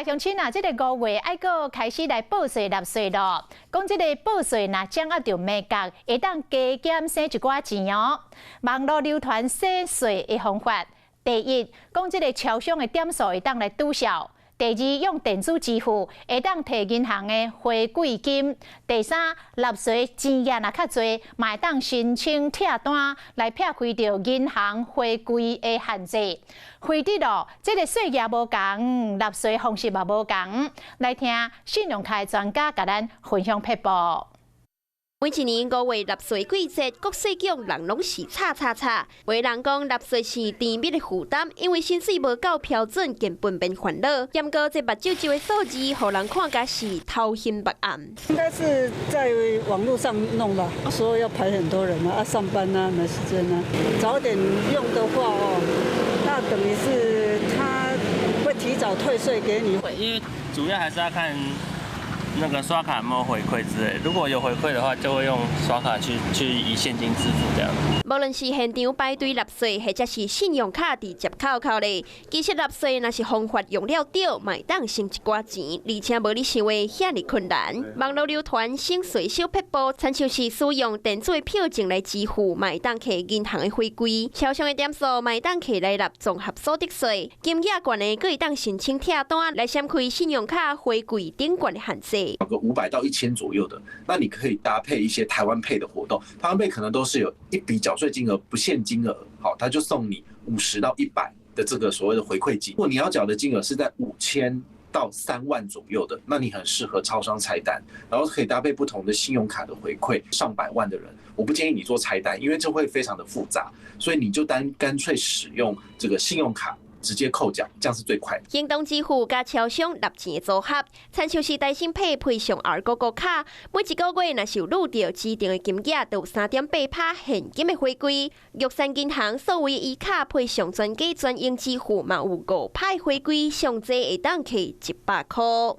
來鄉親啊，這个五月愛閣開始來報稅納稅囉。講這个報稅若掌握著眉角，會當加減省一寡錢哦。網路流傳省稅的方法，第一，講這个超商的點數會當來抵消；第二，用電子支付會當提銀行的回饋金；第三，納稅錢額若較濟，嘛會當申請拆單來撇開著銀行回饋的限制。非得咯，這个稅額無仝，納稅方式嘛無仝。來聽信用卡專家共咱分享撇步。每一年五月納稅季節，國稅局人攏是吵吵吵。有人講納稅是甜蜜的負擔，因為薪水無夠標準，根本免煩惱。不過這目睭睭的數字，予人看甲是頭昏目暗。應該是在網路上弄吧，說要排很多人啊，上班啊，沒時間啊。早點用的話哦，那等於是他會提早退稅給你。因為主要還是要看那個刷卡有沒有回饋之類，如果有回饋的話，就會用刷卡去以現金支付這樣。無論是現場排隊納稅，或者是信用卡直接扣扣咧，其實納稅若是方法用了對，嘛會當省一寡錢，而且無你想的遐爾困難。網路流傳省稅小撇步，親像是使用電子的票證來支付，嘛會當提銀行的回饋，超商的點數嘛會當提來納綜合所得稅，金額懸的閣會當申請拆單來閃開信用卡回饋頂懸的限制。個500到1000左右的，那你可以搭配一些台灣 Pay 的活動，台灣 Pay 可能都是有一筆繳稅金額不限金額，好，他就送你50到100的這個所謂的回饋金。如果你要繳的金額是在5000到3萬左右的，那你很適合超商拆單，然後可以搭配不同的信用卡的回饋。上百萬的人，我不建議你做拆單，因為這會非常的複雜，所以你就單乾脆使用這個信用卡，直接扣繳，這樣是最快的。行動支付佮超商納錢的組合，親像是台新 Pay 配上 R 哥哥卡，每一個月若是有預著指定的金額，就有3.8%現金的回饋。玉山銀行數位 e 卡配上專家專用支付，嘛有5%回饋，上濟會當提100塊。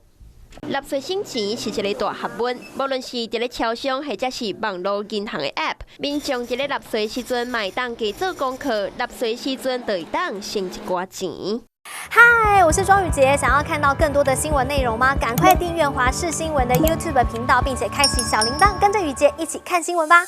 納稅省錢是一個大學問，無論是佇咧超商或者是網路銀行的 App，民眾佇咧納稅時陣嘛會當加做功課，納稅時陣就會當省一寡錢。嗨，我是莊宇傑，想要看到更多的新聞內容嗎？趕快訂閱華視新聞的 YouTube 頻道，並且開啟小鈴鐺，跟着宇傑一起看新聞吧。